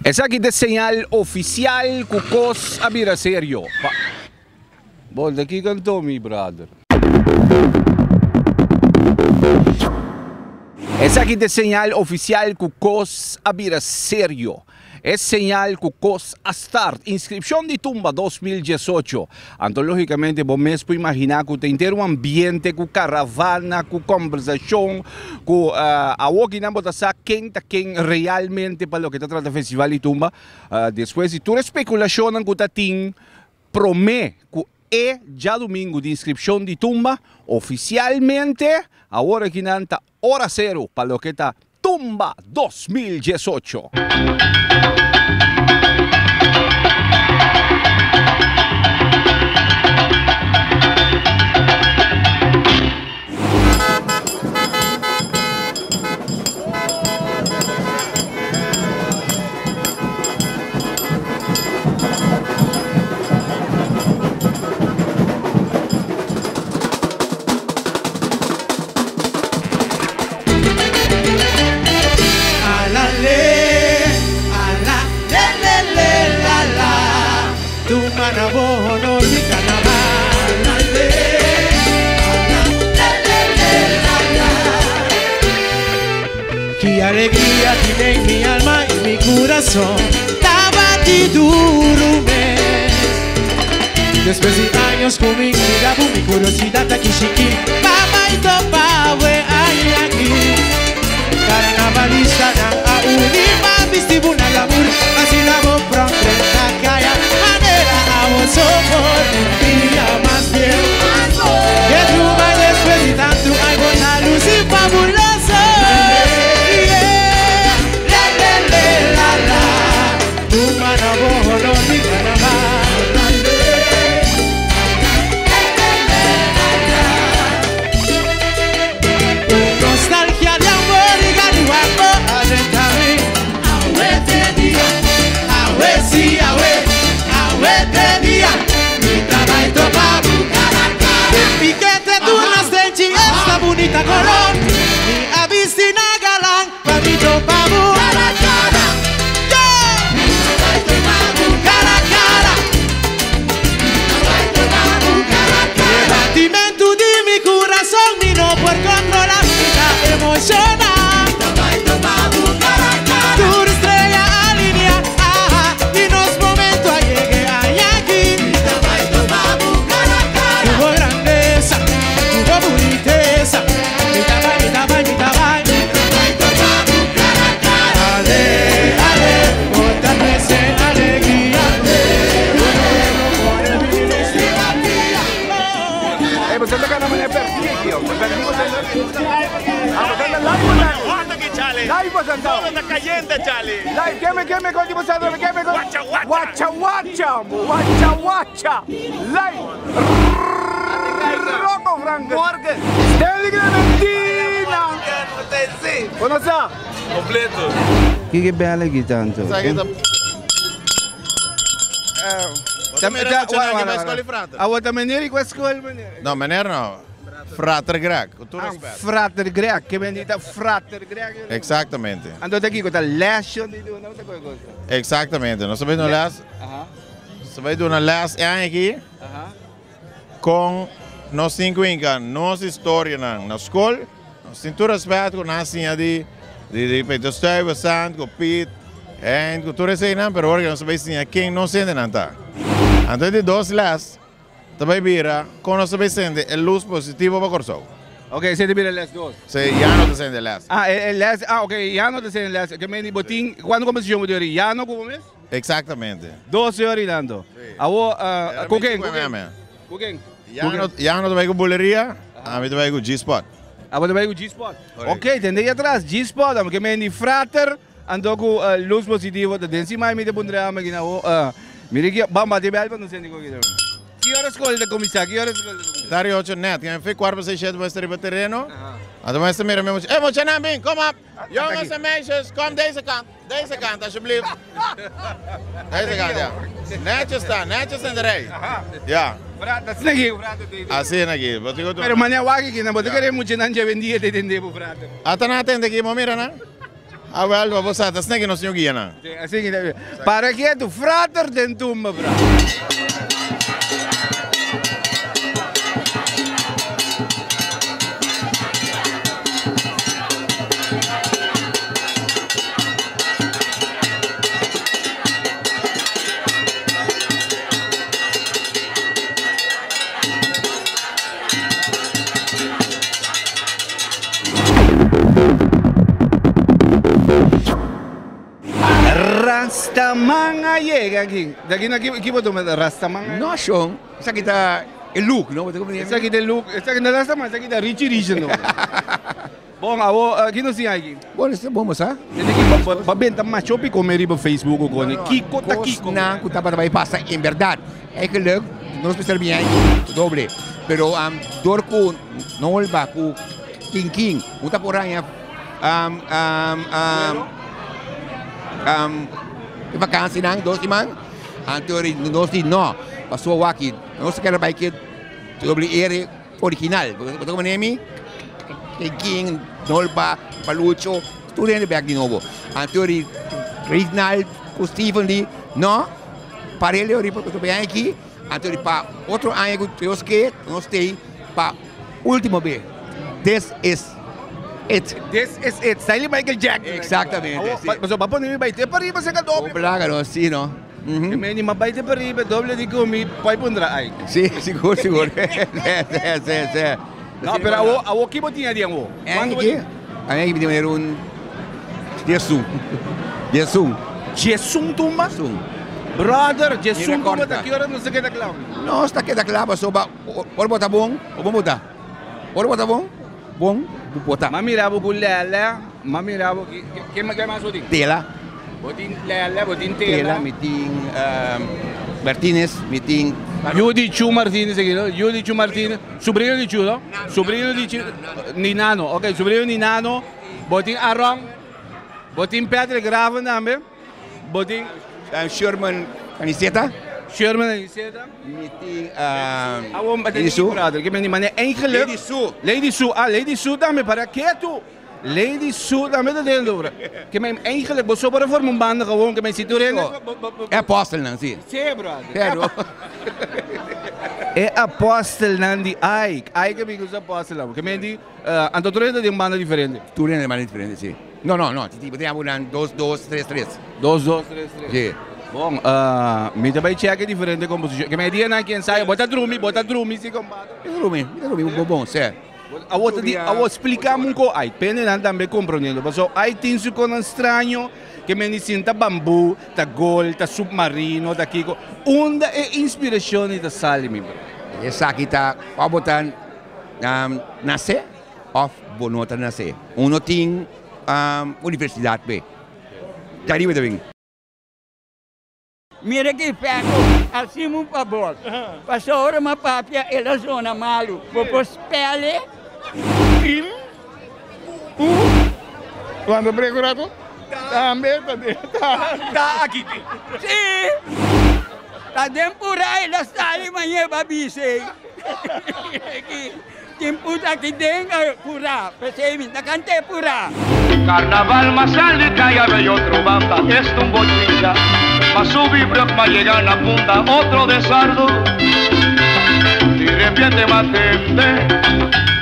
Esaki ta e señal oficial cu cos a bira serio. Pa. Bo ta kico anto mi brother? Esaki ta e señal oficial cu cos a bira serio. E señal cu cos a start. Inscripcion di Tumba 2018. Anto logicamente bo mes por imagina cu ta henter un ambiente cu caravana, cu conversacion, cu awoki nan bo ta sa ken ta ken realmente pa loke ta trata Festival di Tumba. Despues di tur e speculacionnan cu ta tin prome cu e djadumingu di inscripcion di Tumba, oficialmente awor aki nan ta Ora sero pa loke ta Tumba 2018. Ki alegria tin den mi alma y mi curason ta bati duro mes. Despues di años cu mi mira bo mi curiosidad ta kishiki pa bai topa bo e aña aki. Carnavalistanan a uni pa bisti bo na glamour, asina bo pronto ta caya manera awo so por bria mas bieu. Ke truba despues di tantu ay bo ta luci fabuloso. Yeah, le le le la la. Tumba na bo honor di carnaval. Un nostalgia di amor y garihuaco a drenta mi. Awe te dia, awe si awe, awe te dia, mi ta bai topa bu cara cara. Den piquete tur nas denchi esta bunita color, mi a bisti na galan pa mi topa bu cara cara. Yeah! Mi ta bai topa bu cara cara. Mi ta bai topa bu cara cara. E batimentu di mi curason mi no por controla, mi ta emociona. Mi ta bai topa bu cara cara. Tur estrella alinea, aha, y nos momento a yega e aña aki. Mi ta bai topa bu cara cara. Cu bo grandeza, cu bo buniteza. Mi ta bai, mi ta bai, mi ta bai. Mi ta bai topa bu cara cara. Ale, ale, bo ta trece alegria. Bo no por pone Ey, bo ta gana manera perdi aki, oh. Bo perdi bo ta. Ah, bo ta live bo ta. Live bo ta. Live, keme keme kon di bo sa keme kon. Wacha wacha, wacha wacha. Live. Rocco Franken. Stanley Clementina. Bo no sa? Completo. Kiko bel aki tanto? Awor ta meneer di kua skol meneer? No meneer no, frater Greg, ku tur respet. Frater Greg, ke men di ta frater Greg? Exactamente. Anto ta kiko ta lesho di duna of ta kua cosa? Exactamente, nos ta bai duna les, nos ta bai duna les e aña aki kon nos tin ku hinka nos historianan na skol, nos tin tur respet ku nan a siña di di Peter Stuyvesant, ku Piet Hein, ku tur eseinan, pero ora ku nos ta bai siña ken nos hendenan ta. Anto e di dos les ta bai bira kon nos ta bai sende e lus positivo pa Kòrsou. Ok, esei ta bira les dos. Sí, ya no ta sende les. Ah, e les, ah ok, ya no ta sende les. Ke mende bo tin, kuantu komposishon bo tin ori? Ya no ku bo mes? Exactamente. 12 ori tanto. Sí. Awor, ku ken, ku ken? Ku ken? Ya no ta bai ku buleria, ami ta bai ku G-spot. Abo ta bai ku G-spot? Ok, tende ahí atras, G-spot, amo ke mendi frater, anto ku luz positivo ta den. Si mai mi ta puntra amo aki na ho, mira ki, ban bati bel pa nos senti ku aki ta. Ki ora skol ta kuminsá? Ki ora skol ta kuminsá? Tari ocho net, ke fe kuart pa seis shete bo esta riba tereno, anto bo esta mira mi mucha, ey muchanan bin, kom op, jongens en meisjes, kom deze kant, deze kant alsjeblieft. Deze kant, ja. Netjes staan, netjes in de rij. Ja. Asina aki ku frater ta Asina aki. Bo tin ku Pero manera wak aki nan, bo ta kere muchanan dje awendia ta tende bo frater. Ata nan a tende aki, bo mira nan. Awel, pa bo sa, ta asina ke nos tin guia nan. Asina ke Para ketu, frater den tumba, bra. Rastaman a yega aki. De aki na ki bo tuma Rastaman? No shon, esaki ta e look no. Esaki ta e look, esaki no Rastaman, esaki ta Richie Rich no. Bon awo ki nos tin aki? Bon esta bon bo sa. Tende ki ba benta macho pi come riba Facebook o koni. Kiko ta kiko? Kosnan ku tabata bai pasa en berdad. Eigenlijk nos mester bin aki doble. Pero dor ku no holba ku kin kin un ta por haña e vakansinan dos siman anto nos di no pasobra wak nos ta kere bai ke doble ere. Original, bo ta komprende mi? King, Nolpa, Palucho, tur hende bek di nobo. Anto di Reginald ku Steven di no, parele ori pa bini aki, anto di pa otro aña ku Dios ke nos stay pa ultimo be. This is it. This is it. Style Michael Jackson. Exactamente, si. Pasobra bo a pone mi bai te pariba seka doble. Bo plaga no, si no. E meni ma bai te pariba doble di ku mi poi pundra ai. Si, sigur, sigur. Si, si, si, si. No, pero awo, awo ki bo tin adi awo? Cuanto bo tin? Ami aki mi tin manera un diesun. Diesun. Diesun tumba? Diesun. Brother, diesun tumba ta ki ora nos ta keda kla? Nos ta keda kla pasobra ora bo ta bon, bo bon bo ta. Ora bo ta bon, bon bo ta. M'a mira bo ku lèlè, m'a mira bo ki, ke mas bo tin? Tela. Bo tin lèlè, bo tin tela. Tela, mi tin Martinez, mi tin. Yu di Chu Martinez aki no? Yu di Chu Martinez, subrino di Chu no? Subrino di Chu, di Nano, ok, subrino di Nano. Bo tin Aron, bo tin Patrick Raven tambe, bo tin. Sherman Aniceta. Sherman Aniceta. Mi tin Lady Sue. Lady Sue. Lady Sue, ah Lady Sue tambe para ketu. Lady Sue tambe ta den dor. Ke men eigenlijk bo so por a forma un banda gewoon ke men si tur hende. E apostelnan si. Si brother. Pero. E apostelnan di Ike. Ike a bin ku su apostelnan. Ke men di anto tur hende ta den un banda diferente. Tur hende den banda diferente si. No no no bo tin abo nan dos dos tres tres. Dos dos tres tres. Si. Bon mi ta bai check e diferente composicion. Ke men e dianan ki ensayo bo ta drumi bo ta drumi si compadre. Mi ta drumi mi ta drumi bo bon si. Awor ta di, awor splica mi un ko ai pende nan tambe comprondiendo, pasobra ai tin su konan straño ke men di sin ta bambu, ta gol, ta submarino, ta kiko. Unda e inspiracion di ta sali mi bro? Esaki ta of bo ta nace of bo no ta nace. Un no tin universidad p'e. Djariba ta bin. Mira ki fèko, hasimu un fabor, pasobra ora mi a papia el a zona malu. Bo por spèl e? Im u Wanta brek un rato tambe ta den ta. Ta aki tin. Si! Ta den pura el a sali mañe ba bis'e. Tin puta aki den pura, p'esei mi ta kant'é pura. Carnaval mas sali caya bay otro banda esta un bochincha mas subi brug mas yega na punta otro de sardo di repente mas tende.